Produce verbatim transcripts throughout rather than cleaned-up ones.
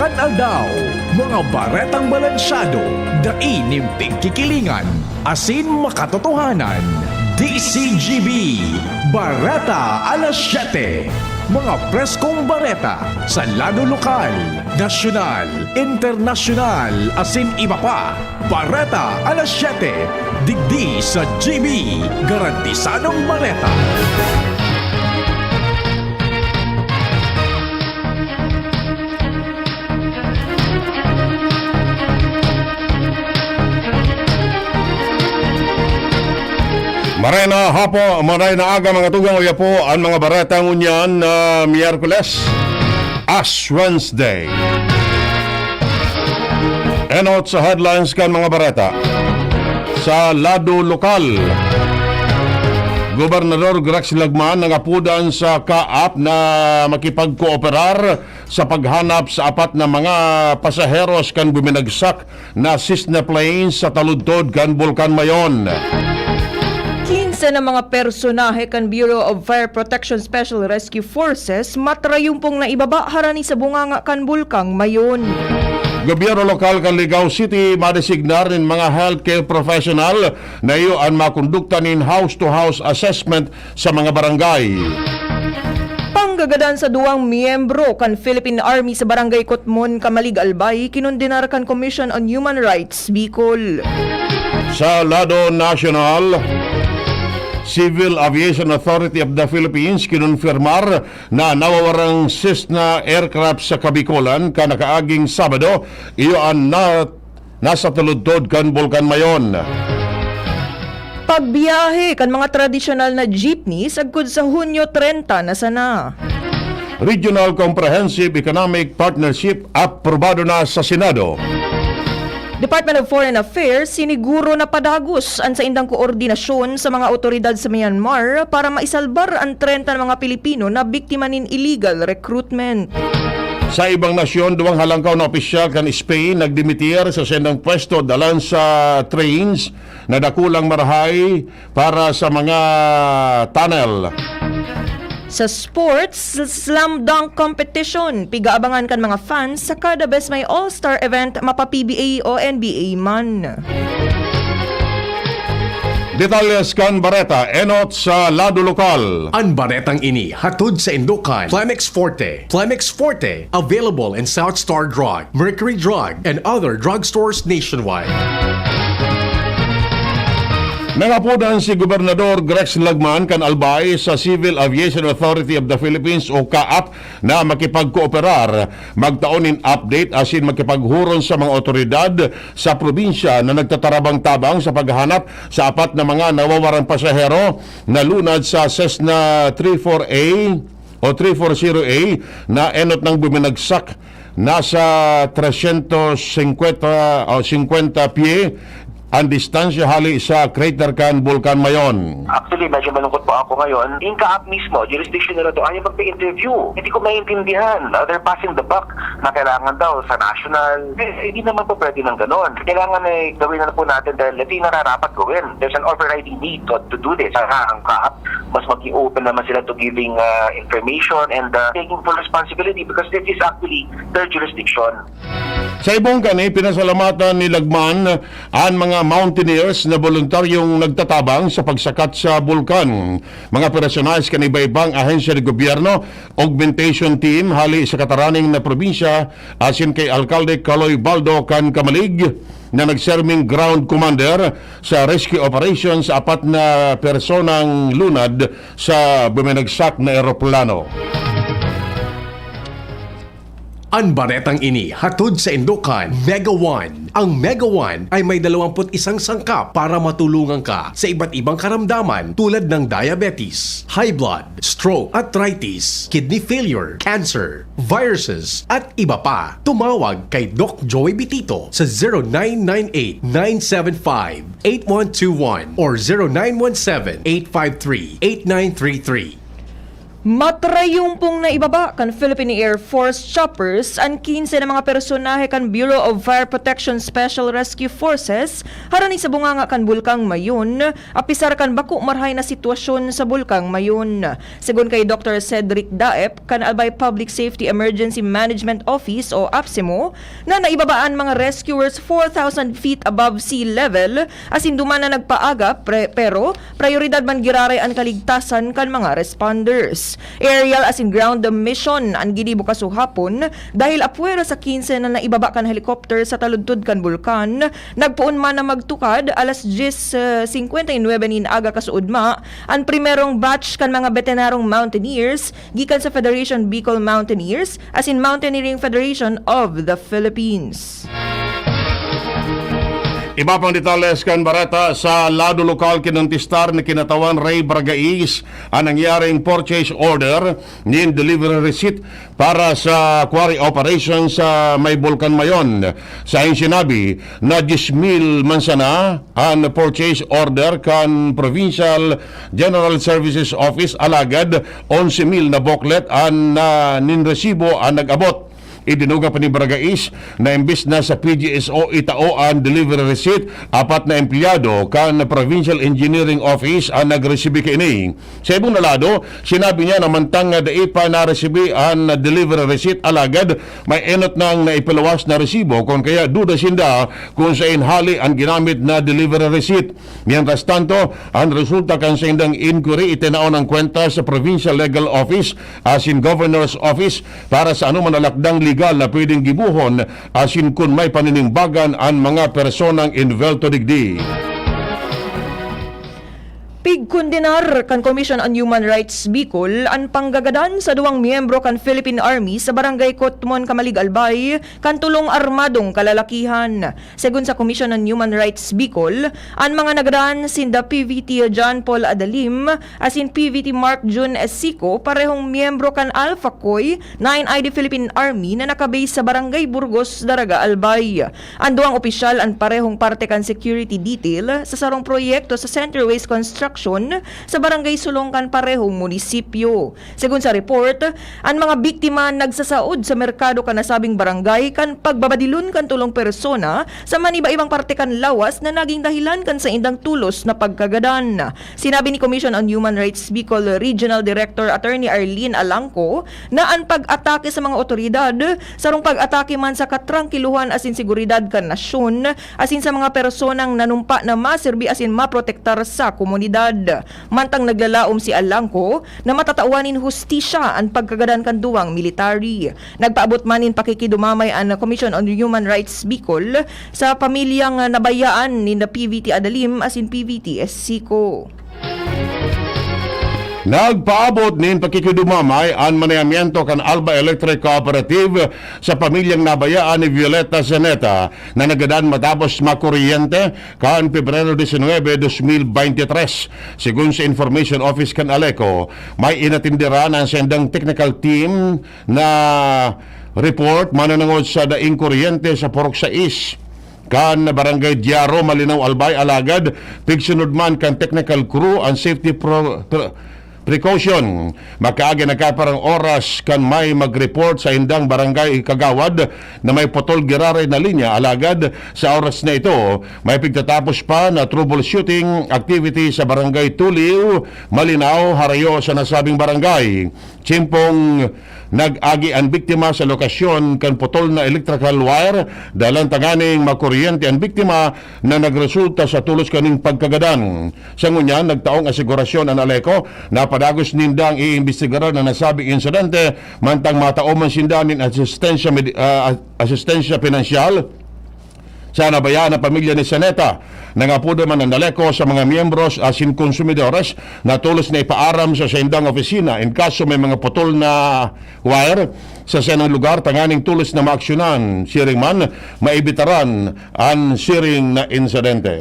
An aldaw, mga baretang balansyado, dai nin pigkikilingan, asin makatotohanan. D C G B, Bareta alas siyete. Mga preskong bareta sa lado lokal, nasyonal, internasyonal, asin iba pa. Bareta alas siyete, digdi sa G B, garantisadong bareta. Maray na hapo, maray na aga, mga tugang, uya po an mga bareta ngunyan na Miyerkules, Ash Wednesday. Enot sa headlines kan mga bareta. Sa lado lokal, Gobernador Grex Lagman nangapodan sa kaap na makipagkooperar sa paghanap sa apat na mga pasaheros kan buminagsak na Cessna plane sa taludtod kan Bulkan Mayon. Kinse na mga personahe kan Bureau of Fire Protection Special Rescue Forces matrayumpong naibaba harani sa bunganga kan Bulkang Mayon. Gobyerno lokal kan Ligao City madesignar nin mga healthcare professional na iyo an makondukta nin house-to-house assessment sa mga barangay. Panggagadan sa duwang miyembro kan Philippine Army sa Barangay Kotmon, Camalig, Albay, kinondenar kan Commission on Human Rights, Bicol. Sa lado nasyonal, Civil Aviation Authority of the Philippines kinonfirmar na nawawarang Cessna aircraft sa Kabikolan kan nakaaging Sabado, iyo an na nasa taludtod kan Bulkan Mayon. Pagbiyahe kan mga tradisyonal na jeepney sagkod sa Hunyo treinta na sana. Regional Comprehensive Economic Partnership aprobado na sa Senado. Department of Foreign Affairs siniguro na padagos an saindang koordinasyon sa mga awtoridad sa Myanmar para maisalbar an treinta na mga Pilipino na biktima nin illegal recruitment. Sa ibang nasyon, duwang halangkaw na opisyal kan Spain nagdimitir sa saindang pwesto dalan sa trains na dakulang marahay para sa mga tunnel. Sa sports, slam dunk competition, pigaabangan kan mga fans sa kada bes may All-Star event, mapa-P B A o N B A man. Detalles kan bareta, enot sa lado lokal. An baretang ini hatod saindo kan Plemex Forte. Plemex Forte, available in South Star Drug, Mercury Drug, and other drugstores nationwide. Nangapodan si Gobernador Grex Lagman kan Albay sa Civil Aviation Authority of the Philippines o kaap na makipagkooperar, magtao nin update asin makipaghuron sa mga otoridad sa probinsya na nagtatarabang-tabang sa paghahanap sa apat na mga nawawarang pasahero na lunad sa Cessna three four A o three four zero A na enot nang buminagsak. Nasa tresyentos singkwenta o singkwenta pye an distansya hali sa crater kan Bulkan Mayon. Actually, medyo malungkot po ako ngayon. Yung kaap mismo, jurisdiction nila to, ayaw magpa-interview. Hindi ko maintindihan. Uh, they're passing the buck na kailangan daw sa national. Eh, hindi naman po pwede ng ganon. Kailangan ay gawin na po natin dahil ito yung nararapat gawin. There's an overriding need to, to do this. Saka ang kaap, mas maging open naman sila to giving uh, information and uh, taking full responsibility because this is actually their jurisdiction. Sa ibong kani, pinasalamatan ni Lagman an mga mountaineers na voluntaryong nagtatabang sa pagsakat sa bulkan, mga personahes kan iba-ibang ahensya ng gobyerno, augmentation team hali sa kataraning na probinsya, asin kay Alkalde Kaloy Baldo kan Camalig, na nagserbing ground commander sa rescue operation sa apat na personang lunad sa buminagsak na eroplano. An baretang ini hatod saindo kan Mega One. Ang Mega One ay may dalawampu't isang sangkap para matulungan ka sa iba't ibang karamdaman tulad ng diabetes, high blood, stroke, arthritis, kidney failure, cancer, viruses, at iba pa. Tumawag kay Doc Joey Bitito sa zero nine nine eight, nine seven five, eight one two one or zero nine one seven, eight five three, eight nine three three. Matrayumpong naibaba kan Philippine Air Force choppers an kinse na mga personahe kan Bureau of Fire Protection Special Rescue Forces harani sa bunganga kan Bulkang Mayon, apisar kan bako marahay na sitwasyon sa Bulkang Mayon. Segun kay Doktor Cedric Daep kan Albay Public Safety Emergency Management Office o APSEMO, na naibaba an mga rescuers four thousand feet above sea level, asin duman na nagpaaga, pre-, pero prayoridad man giraray an kaligtasan kan mga responders. Aerial asin ground mission an ginibo kasuhapon, dahil apwera sa kinse na naibaba kan helicopter sa taludtod kan bulkan, nagpoon man na magtukad alas diyes singkwenta y nuebe nin aga kasuodma an primerong batch kan mga betenarong mountaineers gikan sa Federation Bicol Mountaineers asin Mountaineering Federation of the Philippines. Iba pang detalles kan bareta sa lado lokal, kinontistar ni Kinatawan Ray Bargais an nangyaring purchase order nin delivery receipt para sa quarry operation sa may Bulkan Mayon. Saiyang sinabi na diyes mil man sana an purchase order kan Provincial General Services Office, alagad onse mil na booklet an, ah, nin resibo an nag-abot. Idinuga pa ni Bargais na imbis na sa P G S O itao an delivery receipt, apat na empleyado kan Provincial Engineering Office an nagresibi kaini. Sa ibong na lado, sinabi niya na mantang nga dai pa naresibi an delivery receipt, alagad may enot nang naipaluwas na resibo, kun kaya duda sinda kun saen hali an ginamit na delivery receipt. Mientras tanto, an resulta kan saindang inquiry itinao nang kwenta sa Provincial Legal Office asin Governor's Office para sa anoman na lakdang legal na pwedeng gibohon asin kun may paninimbagan an mga personang involved digdi. Pigkondenar kan Commission on Human Rights Bicol an panggagadan sa duwang miyembro kan Philippine Army sa Barangay Cotmon, Camalig, Albay, kan tolong armadong kalalakihan. Segun sa Commission on Human Rights Bicol, an mga nagadan sinda P V T John Paul Adalim asin P V T Mark Jun Esico, parehong miyembro kan Alpha Coy, nine I D Philippine Army na naka-base sa Barangay Burgos, Daraga, Albay. An duwang opisyal an parehong parte kan security detail sa sarong proyekto sa Centerways Construction sa Barangay Sulong kan parehong munisipyo. Segun sa report, an mga biktima nagsasaod sa merkado kan nasabing barangay kan pagbabadilon kan tolong persona sa maniba-ibang parte kan lawas na naging dahilan kan saindang tolos na pagkagadan. Sinabi ni Commission on Human Rights Bicol Regional Director Attorney Arlene Alangco na an pag-atake sa mga otoridad, sarong pag-atake man sa katrangkiluhan asin seguridad kan nasyon, asin sa mga personang nanumpa na maserbi asin maprotektar sa komunidad. Mantang naglalaom si Alangco na matatawan nin hustisya an pagkagadan kan duwang military. Nagpaabot man nin pakikidumamay an Commission on Human Rights Bicol sa pamilyang nabayaan ninda P V T Adalim asin P V T Esico. Nagpaabot nin pakikidumamay an manayamiento kan Alba Electric Cooperative sa pamilyang nabayaan ni Violeta Zeneta na nagadan matapos makuryente kan Pebrero diecinuebe, dos mil beintitres. Segun sa Information Office kan ALECO, may inatindiran an saindang technical team na report mananangod sa daing kuryente sa Purok sais kan Barangay Diaro, Malinao, Albay, alagad pigsunod man kan technical crew an safety pro-, pre-, precaution. Makaagi nagkaparang oras kan may mag-report sa indang barangay kagawad na may putol giraray na linya, alagad sa oras na ito, may pigtatapos pa na troubleshooting activity sa Barangay Tuliw, Malinao, harayo sa nasabing barangay. Tiempong nag-agi an biktima sa lokasyon kan putol na electrical wire, dalan tanganing makuryente an biktima na nagresulta sa tolos kaning pagkagadan. Sa ngunyan, nagtaong asigurasyon an ALECO na padagos nindang iimbestigaran an nasabing insidente, mantang matao man sinda nin asistensya medi-, ah, asistensya pinansyal sa nabayaan na pamilya ni Zeneta. Nangapoda man an ALECO sa mga miyembros asin konsumidores na tolos na ipaaram sa saindang opisina in kaso may mga putol na wire sa saindang lugar tanganing tolos na maaksyonan, siring man, maibitaran an siring na insidente.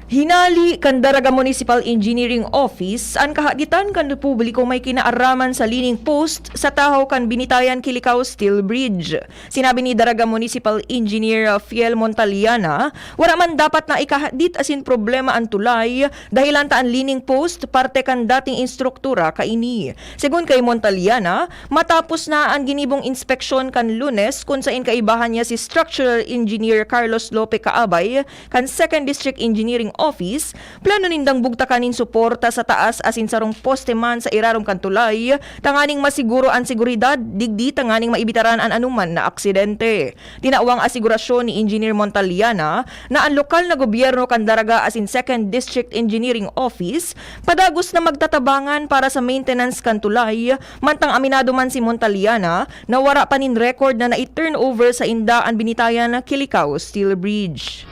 Hinali kan Daraga Municipal Engineering Office an kahaditan kan publiko may kinaaraman sa leaning post sa tahaw kan Binitayan-Kilicao Steel Bridge. Sinabi ni Daraga Municipal Engineer Fiel Montaliana, wara man dapat na ikahadit asin problema an tulay, dahilan ta an leaning post parte kan dating instruktura kaini. Segun kay Montaliana, matapos na an ginibong inspeksyon kan Lunes kun saen kaibahan niya si Structural Engineer Carlos Lope Kaabay, kan Second District Engineering Office, plano nindang bugtakan nin suporta sa taas asin sarong poste man sa irarom kan tulay, tanganing masiguro an seguridad, digdi tanganing maibitaran an anoman na aksidente. Tinawang asigurasyon ni Engineer Montaliana na an lokal na gobyerno kan Daraga asin Second District Engineering Office padagos na magtatabangan para sa maintenance kan tulay, mantang aminado man si Montaliana na wara pa nin record na nai-turnover sa inda an binitayan na Kilicao Steel Bridge.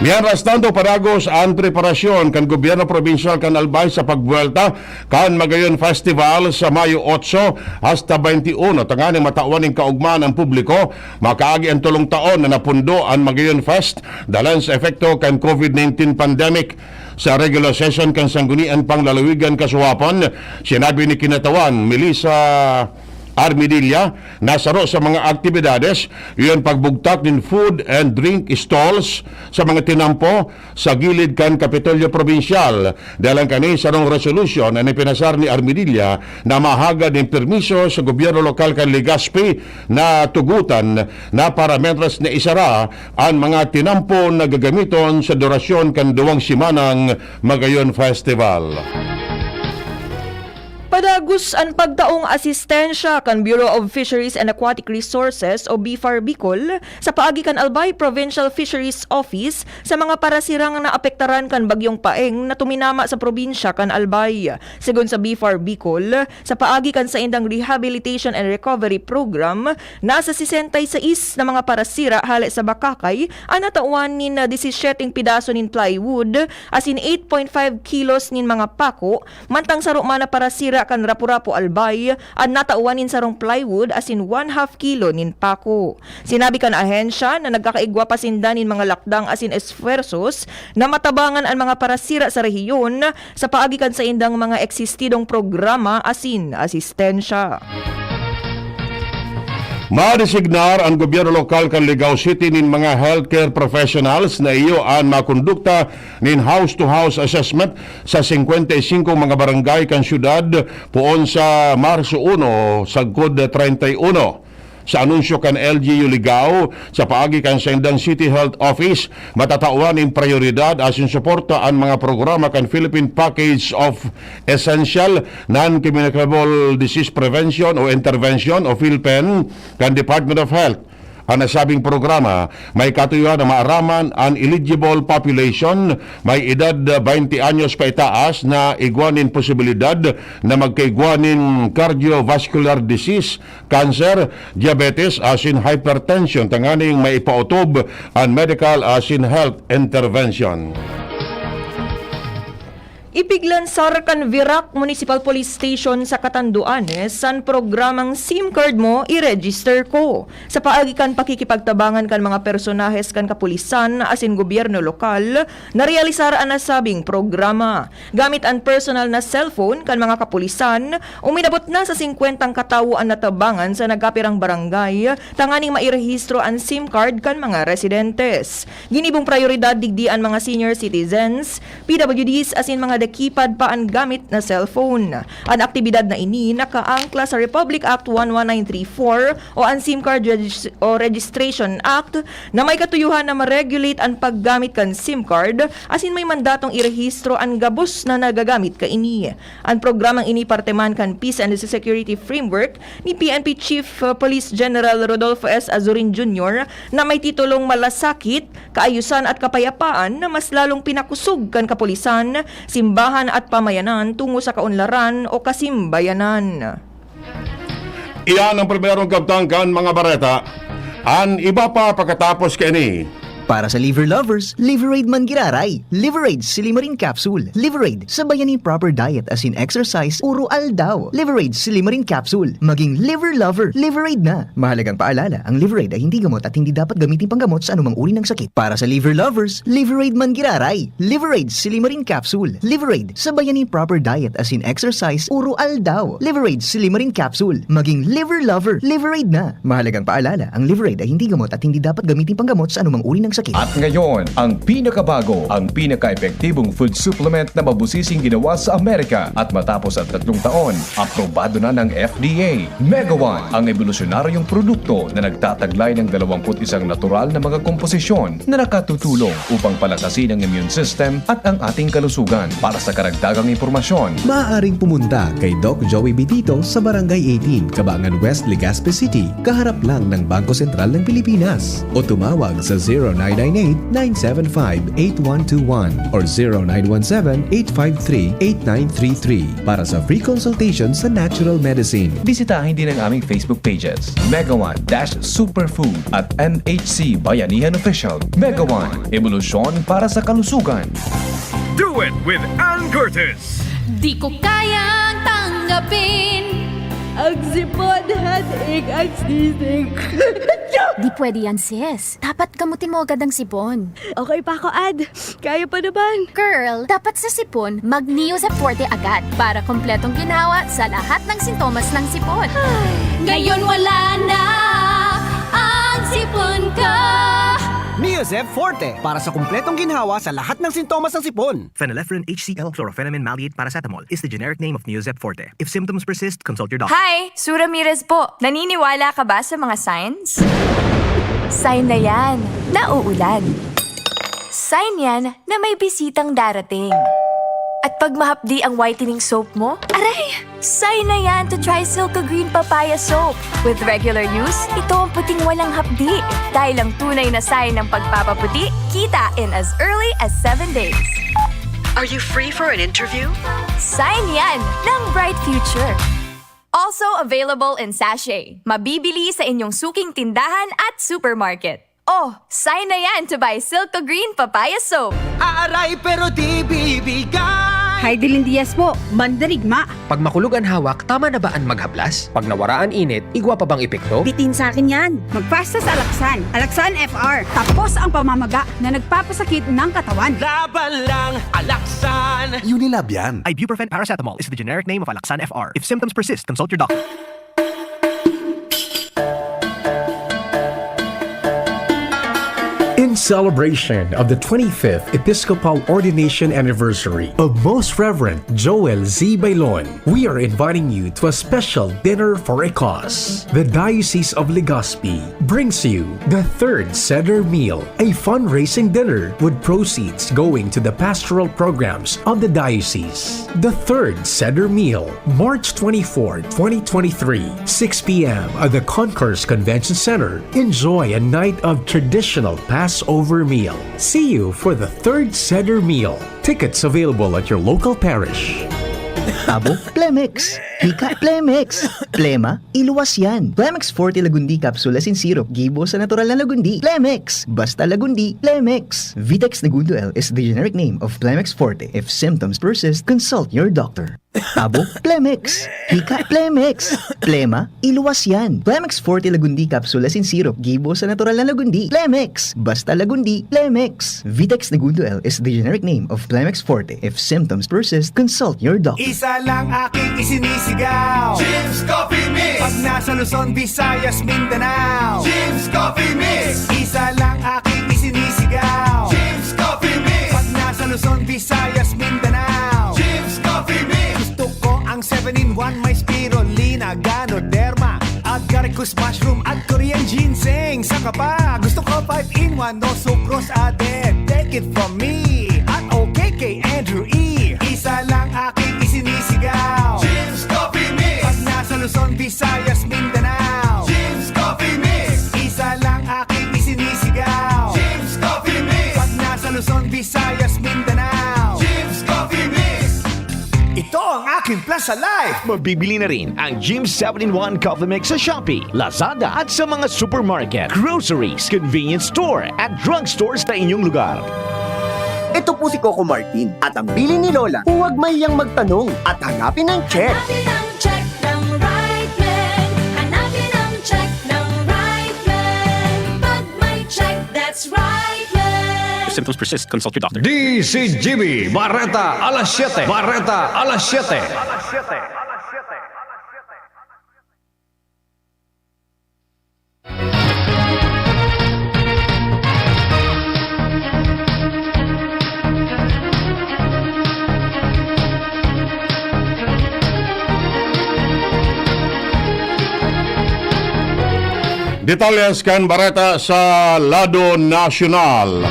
Mientras tanto, padagos an preparasyon kan gobyerno probinsyal kan Albay sa pagbuwelta kan Magayon Festival sa Mayo otso hasta baynte uno, tanganing matawan nin kaogmahan ang publiko makaagi an tolong taon na napundo an Magayon Fest dalan sa epekto kan COVID nineteen pandemic. Sa regular session kan Sangguniang Panglalawigan kasuapon, sinabi ni Kinatawan Melissa Armidilla na saro sa mga aktibidades, iyon pagbugtak nin food and drink stalls sa mga tinampo sa gilid kan Kapitolyo Probinsyal. Dalan kani sarong resolusyon na ipinasar ni Armidilla na mahagad nin permiso sa gobyerno lokal kan Legazpi na tugutan na para mentras na isara an mga tinampo na gagamiton sa durasyon kan duwang simanang Magayon Festival. Padagos an pagtaong asistensya kan Bureau of Fisheries and Aquatic Resources o BFAR Bicol sa paagi kan Albay Provincial Fisheries Office sa mga parasirang naapektaran kan Bagyong Paeng na tuminama sa probinsya kan Albay. Segun sa BFAR Bicol, sa paagi kan saindang Rehabilitation and Recovery Program, nasa sesenta y seis na mga parasira hale sa Bacacay an natawan nin disisyeteng pidaso nin plywood asin eight point five kilos nin mga pako, mantang saro man na parasira kan Rapu-Rapu Albay an natawan nin sarong plywood asin one half kilo nin pako. Sinabi kan ahensya na nagkakaigwa pa sinda nin mga lakdang asin esfuersos na matabangan an mga parasira sa rehiyon sa paagi kan saindang mga eksistidong programa asin asistensya. Madesignar an gobyerno lokal kan Ligao City nin mga healthcare professionals na iyo an makondukta nin house-to-house assessment sa singkwenta y singko mga barangay kan syudad poon sa Marso uno sagkod treinta y uno. Sa anunsyo kan L G U Ligao, sa paagi kan saindang City Health Office, matatawan nin prayoridad asin suporta an mga programa kan Philippine Package of Essential Non-Communicable Disease Prevention o Intervention o PhilPEN kan Department of Health. An nasabing programa may katuyohan na maaraman an eligible population may edad baynte anyos paitaas na igwa nin posibilidad na magkaigwa nin cardiovascular disease, cancer, diabetes asin hypertension tanganing maipaotob an medical asin health intervention. Ipiglansar kan Virac Municipal Police Station sa Catanduanes an programang SIM Card Mo, I-register Ko. Sa paagi kan pakikipagtabangan kan mga personahes kan kapulisan asin gobyerno lokal, narealisar an nasabing programa. Gamit an personal na cellphone kan mga kapulisan, uminabot na sa singkwentang katawo an natabangan sa nagkapirang barangay tanganing mairehistro an SIM card kan mga residentes. Ginibong prayoridad digdi an mga senior citizens, P W Ds asin mga dakipad pa an gamit na cellphone. An aktibidad na ini nakaangkla sa Republic Act one one nine three four o an SIM Card Regis- o Registration Act na may katuyohan na ma-regulate an paggamit kan SIM card asin may mandatong irehistro an gabos na nagagamit kaini. An programang ini parte man kan Peace and Security Framework ni P N P Chief Police General Rodolfo S. Azurin Junior na may titulong Malasakit, Kaayusan at Kapayapaan na mas lalong pinakusog kan kapulisan, simbahan at pamayanan tungo sa kaunlaran o kasimbayanan. Iyan ang primerong kabtang kan mga bareta. An iba pa pakatapos kaini. Para sa liver lovers, Liverade man giraray. Liverade Silimarin Capsule. Liverade, sabayan ni proper diet as in exercise, uro aldaw. Liverade Silimarin Capsule. Maging liver lover, Liverade na. Mahalagang paalala, ang Liverade ay hindi gamot at hindi dapat gamitin panggamot sa anumang uri ng sakit. Para sa liver lovers, Liverade man giraray. Liverade Silimarin Capsule. Liverade, sabayan ni proper diet as in exercise, uro aldaw. Liverade Silimarin Capsule. Maging liver lover, Liverade na. Mahalagang paalala, ang Liverade ay hindi gamot at hindi dapat gamitin panggamot sa anumang uri ng sakit. At ngayon, ang pinakabago, ang pinaka-epektibong food supplement na mabusising ginawa sa Amerika. At matapos ang tatlong taon, aprobado na ng F D A. Mega One, ang ebolusyonaryong produkto na nagtataglay ng dalawampu't isang natural na mga komposisyon na nakatutulong upang palakasin ang immune system at ang ating kalusugan. Para sa karagdagang impormasyon, maaaring pumunta kay Doc Joey Bitito sa Barangay eighteen, Cabangan West, Legazpi City, kaharap lang ng Bangko Sentral ng Pilipinas. O tumawag sa zero nine nine eight, nine seven five, eight one two one or zero nine one seven, eight five three, eight nine three three para sa free consultation sa natural medicine. Bisitahin din ang aming Facebook pages, Mega One dash Superfood at M H C Bayanihan Official. Mega One, ebolusyon para sa kalusugan. Do it with Ann Curtis. Di ko kayang tanggapin. Ang sipon, headache, ang sisig. Di pwede yan, sis. Dapat gamutin mo agad ang sipon. Okay pa ako, Ad. Kaya pa naman. Girl, dapat sa sipon, mag Neozep Forte agad para kompletong ginhawa sa lahat ng sintomas ng sipon. Ngayon wala na ang sipon ko. Neozep Forte para sa kumpletong ginhawa sa lahat ng sintomas ng sipon. Phenylephrine H C L, chlorphenamine maleate, paracetamol is the generic name of Neozep Forte. If symptoms persist, consult your doctor. Hi! Sue Ramirez po. Naniniwala ka ba sa mga signs? Sign na yan. Nauulan. Sign yan na may bisitang darating. At pag mahapdi ang whitening soap mo, aray! Sign na yan to try Silka Green Papaya Soap. With regular use, ito ang puting walang hapdi. Dahil ang tunay na sign ng pagpapaputi, kita in as early as seven days. Are you free for an interview? Sign yan ng bright future. Also available in sachet. Mabibili sa inyong suking tindahan at supermarket. Oh, sign na yan to buy Silka Green Papaya Soap. Aaray pero di bibigay. Hay Dilindias po, mandarigma. Pag makulog an hawak, tama na ba an maghaplas? Pag nawara an init, igwa pa bang epekto? Bitin sa akin yan. Magpasta sa Alaksan. Alaksan F R. Tapos ang pamamaga na nagpapasakit ng katawan. Laban lang, Alaksan. Unilab yan. Ibuprofen paracetamol is the generic name of Alaxan F R. If symptoms persist, consult your doctor. In celebration of the twenty-fifth Episcopal Ordination Anniversary of Most Reverend Joel Z. Bailon, we are inviting you to a special dinner for a cause. The Diocese of Legazpi brings you the Third Seder Meal, a fundraising dinner with proceeds going to the pastoral programs of the diocese. The Third Seder Meal, March twenty-fourth, twenty twenty-three, six p.m. at the Concourse Convention Center. Enjoy a night of traditional Passover meal. See you for the Third Seder Meal. Tickets available at your local parish. Abo, Plemex. Hika, Plemex. Plema, iluwas yan. Plemex Forte Lagundi Capsule as in syrup. Gibo sa natural na lagundi. Plemex. Basta lagundi, Plemex. Vitex Negundo L is the generic name of Plemex Forte. If symptoms persist, consult your doctor. Abo, Plemex. Hika, Plemex. Plema, iluwas yan. Plemex Forte Lagundi Capsule as in syrup. Gibo sa natural na lagundi. Plemex. Basta lagundi, Plemex. Vitex Negundo L is the generic name of Plemex Forte. If symptoms persist, consult your doctor. Isa lang aking isinisigaw. Jim's Coffee Mix. Pag nasa Luzon, Visayas, Mindanao. Jim's Coffee Mix. Isa lang aking isinisigaw. Jim's Coffee Mix. Pag nasa Luzon, Visayas, Mindanao. Jim's Coffee Mix. Gusto ko ang seven-in-one, may spirulina, ganoderma, agaricus mushroom at Korean ginseng. Saka pa, gusto ko five-in-one, no sucrose added. Take it from me at okay kay Andrew E. Isa lang aking isinisigaw. Jim's Coffee Mix. Pag nasa Luzon, Visayas, Mindanao. Jim's Coffee Mix. Isa lang aking isinisigaw. Jim's Coffee Mix. Pag nasa Luzon, Visayas, Mindanao. Jim's Coffee Mix. Ito ang aking plan. Sa life, mabibili na rin ang Gym seven-in-one Coffee Mix sa Shopee, Lazada at sa mga supermarket, groceries, convenience store at drugstore sa inyong lugar. Ito po si Coco Martin at ang bilin ni Lola, huwag mahiyang magtanong at hanapin ang check. Hanapin ang check ng right man. Hanapin ang check ng right man. Pag may check, that's right man. If symptoms persist, consult your doctor. D C G B, Bareta alas siyete. Bareta alas siyete. Detalles kan bareta sa lado nasyonal.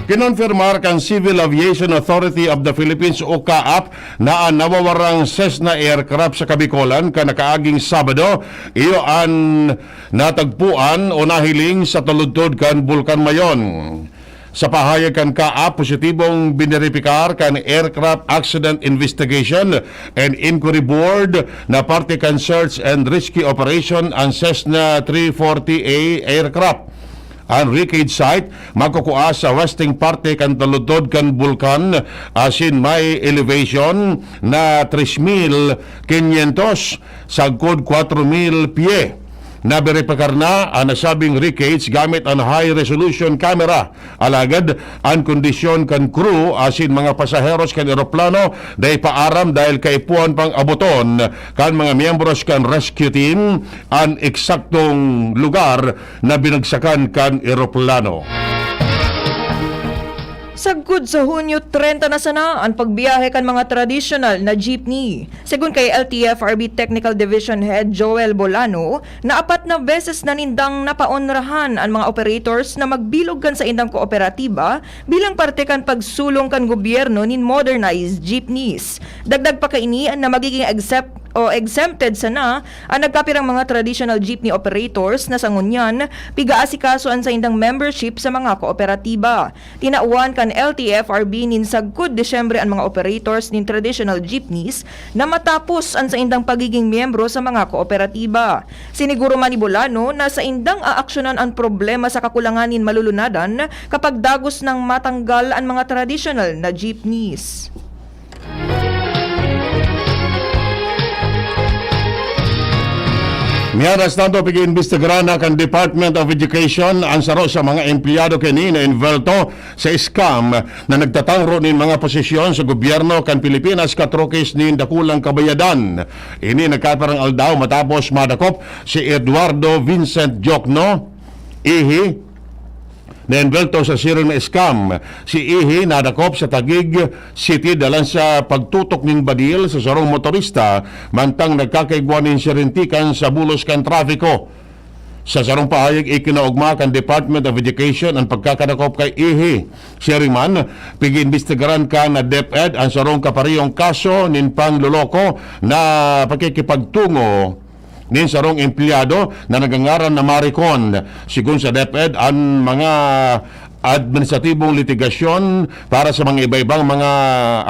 Kinonfirmar kan Civil Aviation Authority of the Philippines o CAAP na an nawawarang Cessna aircraft sa Kabikolan kan nakaaging Sabado, iyo an natagpuan o nahiling sa taludtod kan Bulkan Mayon. Sa pahayag kan CAAP, positibong bineripikar kan Aircraft Accident Investigation and Inquiry Board na parte kan search and rescue operation an Cessna three forty A aircraft. An wreckage site magkukua sa western parte kan taludtod kan bulkan, asin may elevation na tres mil quinientos, sagkod kwatro mil pye. Naberipikar na an nasabing wreckage gamit an high-resolution camera. Alagad an kondisyon kan crew asin mga pasaheros kan eroplano dai pa aram, dahil kaipuhan pang aboton kan mga miyembros kan rescue team an eksaktong lugar na binagsakan kan eroplano. Sagkod sa Hunyo treinta na sana an pagbiyahe kan mga tradisyonal na jeepney. Segun kay L T F R B Technical Division Head Joel Bolano, na apat na beses na nindang napaonrahan an mga operators na magbilog kan saindang kooperatiba bilang parte kan pagsulong kan gobyerno nin modernized jeepneys. Dagdag pa kaini na magiging except o exempted sana an nagkapirang mga traditional jeepney operators na sa ngunyan piga-asikaso an saindang membership sa mga kooperatiba. Tinawan kan L T F R B nin sagkod Disyembre an mga operators nin traditional jeepneys na matapos an saindang pagiging miyembro sa mga kooperatiba. Siniguro man ni Bolano na saindang aaksyonan an problema sa kakulangan nin malulunadan kapag dagos nang matanggal an mga tradisyonal na jeepneys. Mientras tanto, pig-iimbestigaran na kan Department of Education an saro sa mga empleyado kini na involto sa scam na nagtatangro nin mga posisyon sa gobyerno kan Pilipinas, katrokis nin dakulang kabayadan. Ini nagkapirang aldaw matapos madakop si Eduardo Vincent Diokno, Ihi, na involto sa siring na scam. Si Ihi nadakop sa Taguig City dalan sa pagtutok nin badil sa sarong motorista mantang nagkakaigwa nin sirintikan sa bulos kan trafiko. Sa sarong pahayag, ikinaogma kan Department of Education an pagkakadakop kay Ihi. Siring man, pig-iimbestigaran kan DepEd an sarong kaparehong kaso nin pangloloko na pakikipagtungo nin sarong empleyado na nagngangaran na Maricon. Segun sa DepEd, an mga administratibong litigasyon para sa mga iba-ibang mga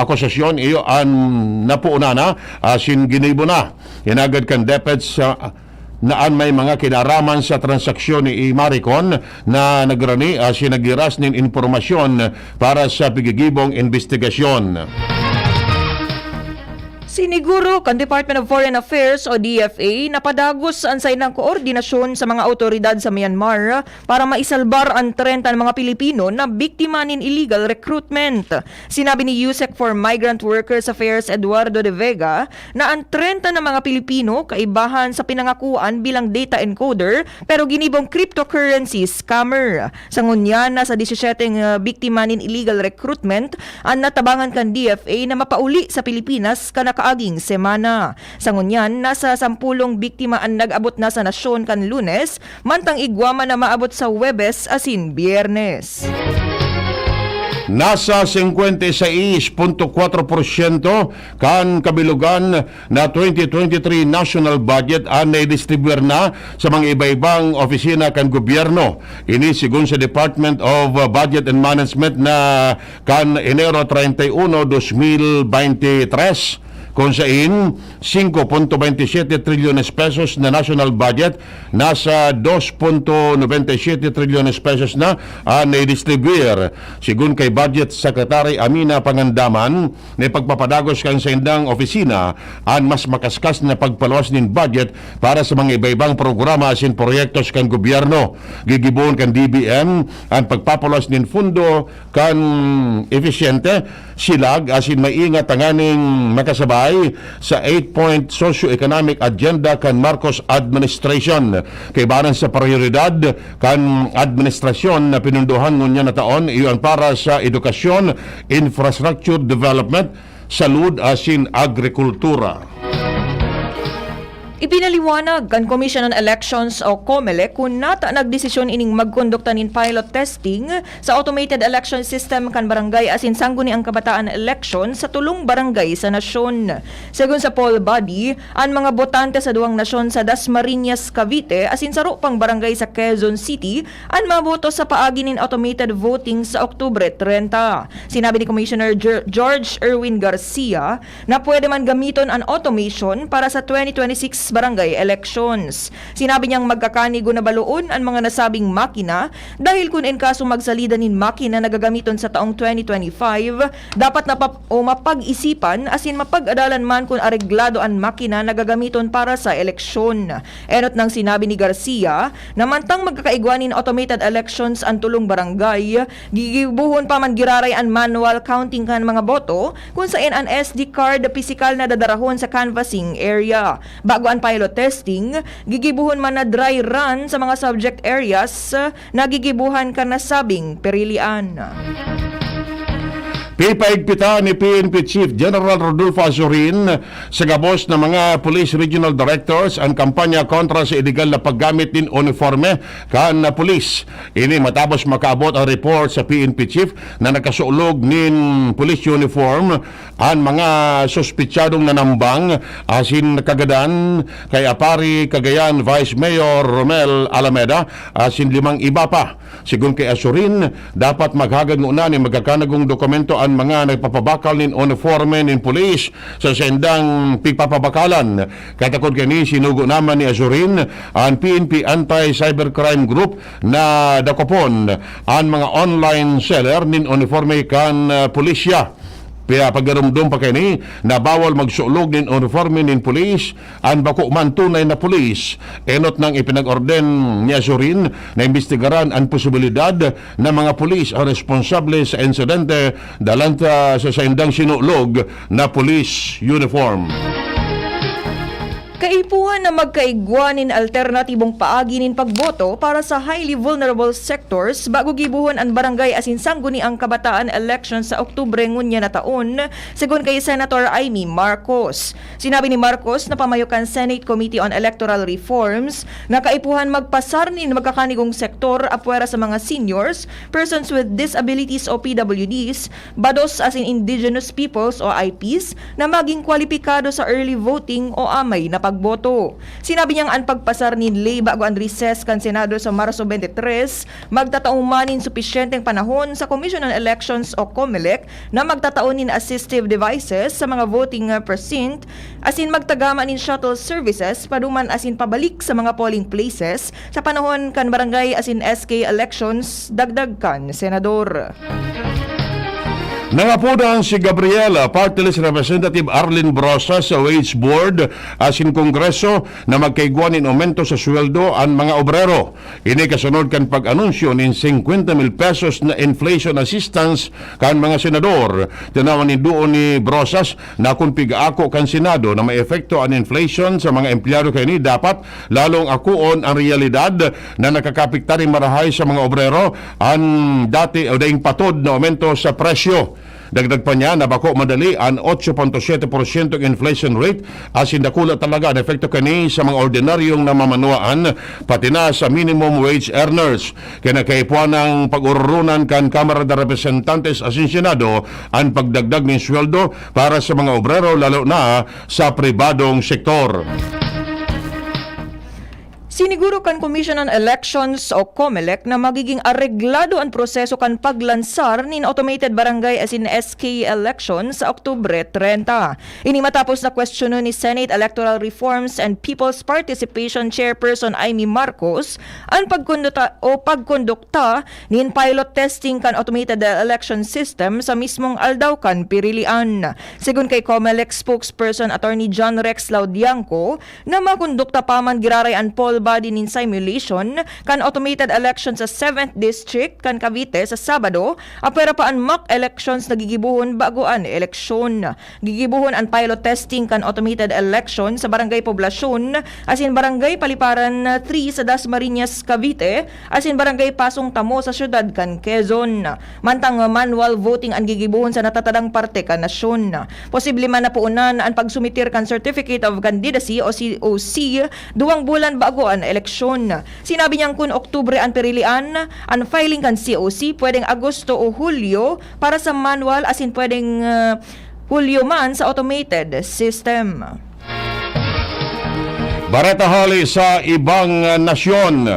akusasyon, iyo an napoon na asin ginibo na. Hinagad kan DepEd sa na an may mga kinaraman sa transaksyon ni Maricon na nagrani asin naggiras nin impormasyon para sa pigigibong imbestigasyon. Siniguro kan Department of Foreign Affairs o D F A na padagos an saindang koordinasyon sa mga awtoridad sa Myanmar para maisalbar an trenta na mga Pilipino na biktima nin illegal recruitment. Sinabi ni USEC for Migrant Workers Affairs Eduardo de Vega na an trenta na mga Pilipino kaibahan sa pinangakuan bilang data encoder pero ginibong cryptocurrency scammer. Sa ngunyan, nasa disisiyete nga biktima nin illegal recruitment an natabangan kan D F A na mapauli sa Pilipinas kan nakaaging semana. Sa ngunyan, nasa sampulong biktima an nag-abot na sa nasyon kan Lunes, mantang igwa man na maabot sa Huwebes asin Biyernes. Nasa singkwenta y seis punto kwatro porsyento kan kabilogan na twenty twenty-three national budget an naidistribuir na sa mga iba-ibang opisina kan gobyerno. Ini segun sa Department of Budget and Management na kan Enero treinta y uno, dos mil beintitres. Kung sain, singko punto baynte siyete trilyones pesos na national budget, nasa dos punto nobenta y siyete trilyones pesos na an naidistribuir. Sigon kay Budget Secretary Amina Pangandaman, na ipagpapadagos kan saindang opisina an mas makaskas na pagpaluwas nin budget para sa mga iba-ibang programa asin proyektos kan gobyerno. Gigibohon kan D B M an pagpapaluwas nin pondo kan episyente, silag asin maingat tanganing makasabay sa eight-point socio-economic agenda kan Marcos administration. Kaibanan sa prayoridad kan administrasyon na pinundohan ngunyan na taon, iyo an para sa edukasyon, infrastructure development, salud asin agrikultura. Ipinaliwanag kan Commission on Elections o COMELEC kun nata nagdesisyon ining magkondukta nin pilot testing sa automated election system kan barangay asin sangguniang kabataan election sa tolong barangay sa nasyon. Segun sa poll body, an mga botante sa duwang nasyon sa Dasmariñas, Cavite asin saro pang barangay sa Quezon City an maboto sa paagi nin automated voting sa Oktubre trenta. Sinabi ni Commissioner Jer-, George Erwin Garcia na pwede man gamiton an automation para sa twenty twenty-six barangay elections. Sinabi niyang magkakanigo na baloon an mga nasabing makina dahil kun in kaso magsalida nin makina na gagamiton sa taong twenty twenty-five, dapat na pap-, o mapag-isipan asin mapag-adalan man kun areglado an makina na gagamiton para sa eleksyon. Enot nang sinabi ni Garcia na mantang magkakaigwa nin automated elections an tolong barangay, gigibohon pa man giraray an manual counting kan mga boto, kun saen an S D card pisikal na dadarahon sa canvassing area. Bago an pilot testing, gigibohon man na dry run sa mga subject areas na gigibohan kan nasabing pirilian. Pipaigpitan ni P N P Chief General Rodolfo Azurin sa gabos na mga Police Regional Directors an kampanya kontra sa iligal na paggamit nin uniforme kan pulis. Ini matapos makaabot ang report sa P N P Chief na nakasulog nin police uniform an mga suspitsadong nanambang asin kagadan kay Aparri Cagayan Vice Mayor Romel Alameda asin limang iba pa. Sigon kay Azurin, dapat maghagad ngona nin magkakanagong dokumento an mga nagpapabakal nin uniforme nin pulis sa saindang pigpapabakalan. Katakod kaini, sinugo naman ni Azurin an P N P Anti-Cybercrime Group na dakopon an mga online seller nin uniforme kan, ah, pulisya. Pia-, pagarumdom pa kaini na bawal magsulog nin uniforme nin pulis an bako man tunay na pulis. Enot nang ipinag-orden ni Azurin na imbestigaran an posibilidad na mga pulis ang responsable sa insidente dalan ta sa saindang sinulog na police uniform. Kaipuhan na magkaigwa nin alternatibong paagi nin pagboto para sa highly vulnerable sectors bago gibohon an barangay asin sangguniang kabataan election sa Oktubre ngunyan na taon, segun kay Senator Imee Marcos. Sinabi ni Marcos na pamayo kan Senate Committee on Electoral Reforms na kaipuhan magpasar nin magkakanigong sektor apwera sa mga seniors, persons with disabilities o P W Ds, bados asin indigenous peoples o I Ps na magin kwalipikado sa early voting o amay na pagboto. Sinabi niyang an pagpasar nin ley bago an recess kan Senado sa Marso twenty-three, magtatao man nin supisyenteng panahon sa Commission on Elections o COMELEC na magtatao nin assistive devices sa mga voting, ah, precinct, asin magtagama nin shuttle services paduman asin pabalik sa mga polling places sa panahon kan barangay asin S K elections, dagdag kan senador. Nangapodan si Gabriela, Party List Representative Arlene Brosas sa Wage Board asin Kongreso na magkaigwa nin aumento sa sweldo an mga obrero. Ini kasunod kan pag-anunsyo nin singkwenta mil pesos na inflation assistance kan mga senador. Tinawan nin duon ni Brosas na kun pigaako kan Senado na maepekto an inflation sa mga empleyado kaini, dapat lalong akoon an reyalidad na nakakaapektar nin marahay sa mga obrero an dati o daing patod na aumento sa presyo. Dagdag pa niya na bako madali an otso punto siyete porsyentong inflation rate, asin dakula talaga an epekto kani sa mga ordinaryong namamanwaan, pati na sa minimum wage earners. Kaya nagkaipuhan ang pag-ororonan kan Kamara de Representantes asin Senado an pagdagdag nin sweldo para sa mga obrero, lalo na sa pribadong sektor. Siniguro kan Commission on Elections o COMELEC na magiging areglado an proseso kan paglansar nin automated barangay asin S K election sa Oktubre trenta. Ini matapos na kwestiyonon ni Senate Electoral Reforms and People's Participation Chairperson Imee Marcos an pagkonduta o pagkondukta nin pilot testing kan automated election system sa mismong aldaw kan pirilian. Segun kay COMELEC spokesperson Attorney John Rex Laudiangco, na makondukta pa man giraray an poll body nin simulation kan automated election sa seventh District kan Cavite sa Sabado, apwera pa an mock elections na gigibohon bago an eleksyon. Gigibohon an pilot testing kan automated election sa Barangay Poblacion asin Barangay Paliparan three sa Dasmariñas, Cavite, asin Barangay Pasong Tamo sa siyudad kan Quezon. Mantang manual voting an gigibohon sa natatadang parte kan nasyon. Posible man na poonan an pagsumitir kan Certificate of Candidacy o C O C duwang bulan bago an eleksyon. Sinabi niyang kun Oktubre an pirilian, an filing kan C O C pwedeng Agosto o Hulyo para sa manual asin pwedeng, ah, Hulyo man sa automated system. Bareta hali sa ibang, ah, nasyon.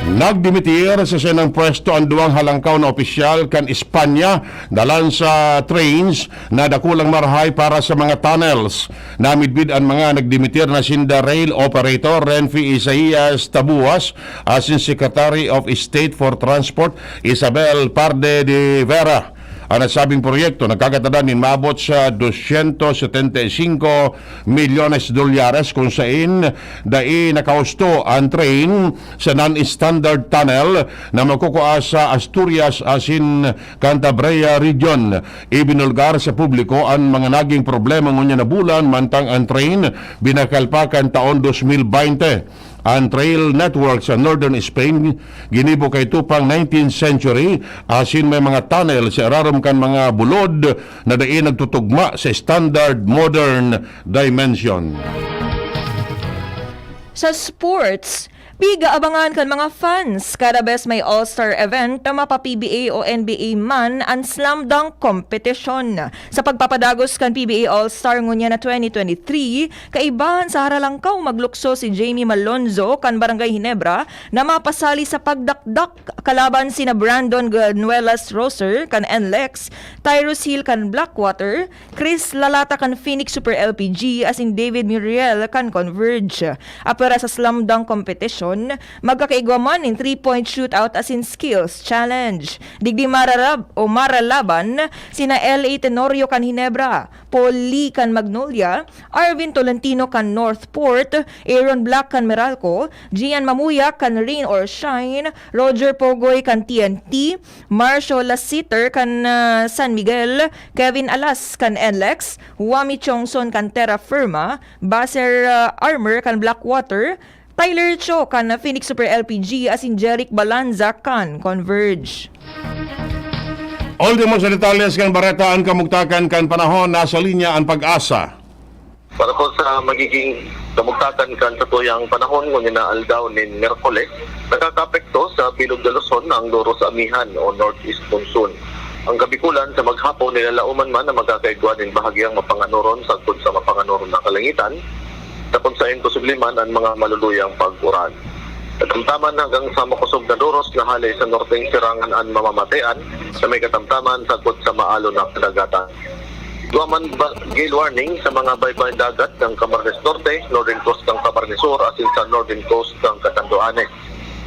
Nagdimitir sa saindang pwesto an duwang halangkaw na opisyal kan Espanya dalan sa trains na dakulang marahay para sa mga tunnels. Namidbid an mga nagdimitir na sinda rail operator Renfie Isaias Tabuas asin Secretary of State for Transport Isabel Parde de Vera. An nasabing proyekto nagkakatadan nin maabot sa dosyentos setenta y cinco milyones dolyares, kun sain dai nakahusto an train sa non-standard tunnel na magkukua sa Asturias asin Cantabria Region. Ibinulgar sa publiko an mga naging problema ngunyan na bulan, mantang an train binakal pa kan taon dos mil baynte. An trail network sa Northern Spain ginibo kaidto pang nineteenth century, asin may mga tunnel sa irarom kan mga bulod na dai nagtutugma sa standard modern dimension. Sa sports, piga abangan kan mga fans kada bes may All-Star event na mapa-P B A o N B A man an slam dunk competition. Sa pagpapadagos kan P B A All-Star ngunyan na twenty twenty-three, kaibahan sa Haralangkaw maglukso si Jamie Malonzo kan Barangay Ginebra na mapasali sa pagdakdak kalaban sina Brandon Ganuelas Roser kan N L E X, Tyrus Hill kan Blackwater, Chris Lalata kan Phoenix Super L P G asin David Muriel kan Converge. Apwera sa slam dunk competition, magkakaigwa man nin three-point shootout asin skills challenge. Digdi mararab o maralaban sina L A Tenorio kan Ginebra, Paul Lee kan Magnolia, Arvin Tolentino kan Northport, Aaron Black kan Meralco, Gian Mamuya kan Rain or Shine, Roger Pogoy kan T N T, Marcio Lassiter kan, ah, San Miguel, Kevin Alas kan N L E X, Wami Chongson kan Terra Firma, Baser, ah, Armour kan Blackwater, Tyler Cho kan Phoenix Super L P G asin Jeric Balanza kan Converge. Ultimo sa detalles kan bareta, an kamugtakan kan panahon. Nasa linya an PAGASA. Para po sa magiging kamugtakan kan satuyang panahon ngunyan na aldaw nin Miyerkules, nakakaapekto sa Bilog de Luzon ang Doros Amihan o Northeast Monsoon. Ang Kabikulan sa maghapon nilalauman man na magkakaigwa nin bahagyang mapanganoron sagkod sa mapanganoron na kalangitan, sa kung saen posible man an mga maluluyang pag-uran. Katamtaman hanggang sa makosog na doros na hale sa norteng sirangan an mamamatean na may katamtaman sagkod sa maalon na kadagatan. Igwa man ba gale warning sa mga baybayon dagat ng Camarines Norte, Northern Coast ng Camarines Sur, asin sa Northern Coast ng Catanduanes.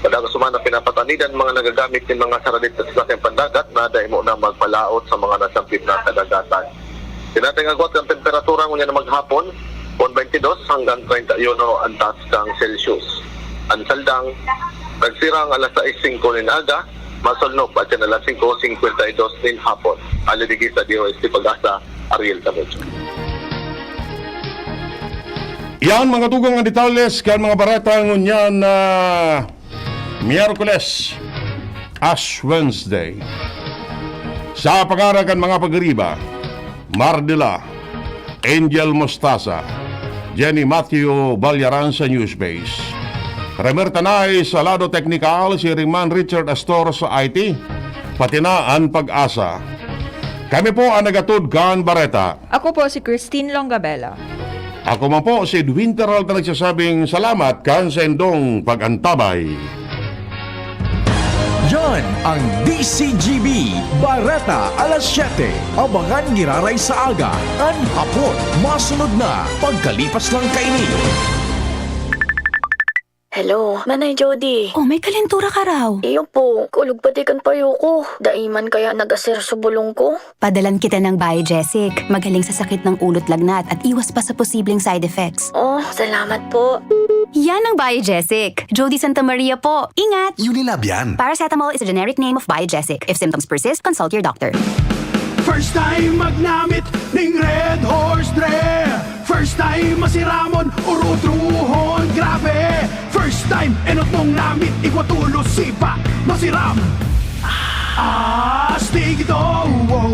Padagos man na pinapatanidan mga nagagamit ng mga saradit sa sasakyan pandagat na dai mo na magpalaot sa mga nasampid na kadagatan. Tinatay agwat ang temperatura ngunyan na maghapon, pon twenty-dos hanggang treinta y uno ang taas kang Celsius. Ang saldang, nagsirang alas sais singko nin aga, masolnop at yan alas singko singkwenta y dos nin hapon. Ali digdi sa D O S T PAGASA, Ariel Tamucho. Yan, mga tugang, ang detalles kan mga bareta ngunyan na Miyerkules, Ash Wednesday. Sa pangaran kan mga pag-ariba, Mardela, Angel Mostaza, Jenny Matthew Balyaran sa Newspace. Remer Tanay sa lado teknikal, si Ringman Richard Astor sa I T, pati na an PAGASA. Kami po ang nagatod kan bareta. Ako po si Christine Longabella. Ako man po si Edwin Peralta nagsasabing salamat kan saindong pag-antabay. Yan ang D C G B Bareta alas siyete. Abangan giraray sa aga, an hapon, masunod na pagkalipas lang kaini. Hello, Manay Jody. Oh, may kalentura ka raw. Iyo po, kulog pati kan payo ko. Dai man kaya nag-aser sa bulong ko. Padalan kita ng Biogesic. Magaling sa sakit ng ulo't lagnat at iwas pa sa posibleng side effects. Oh, salamat po. Yan ang Biogesic. Jody Santa Maria po. Ingat! Unilab yan. Paracetamol is a generic name of Biogesic. If symptoms persist, consult your doctor. First time magnamit ning Red Horse Dre. First time masiramon, urutrohon, grabe. First time, enot mong namit, igwa tulos, sipa, masiram. Astig daw, wow,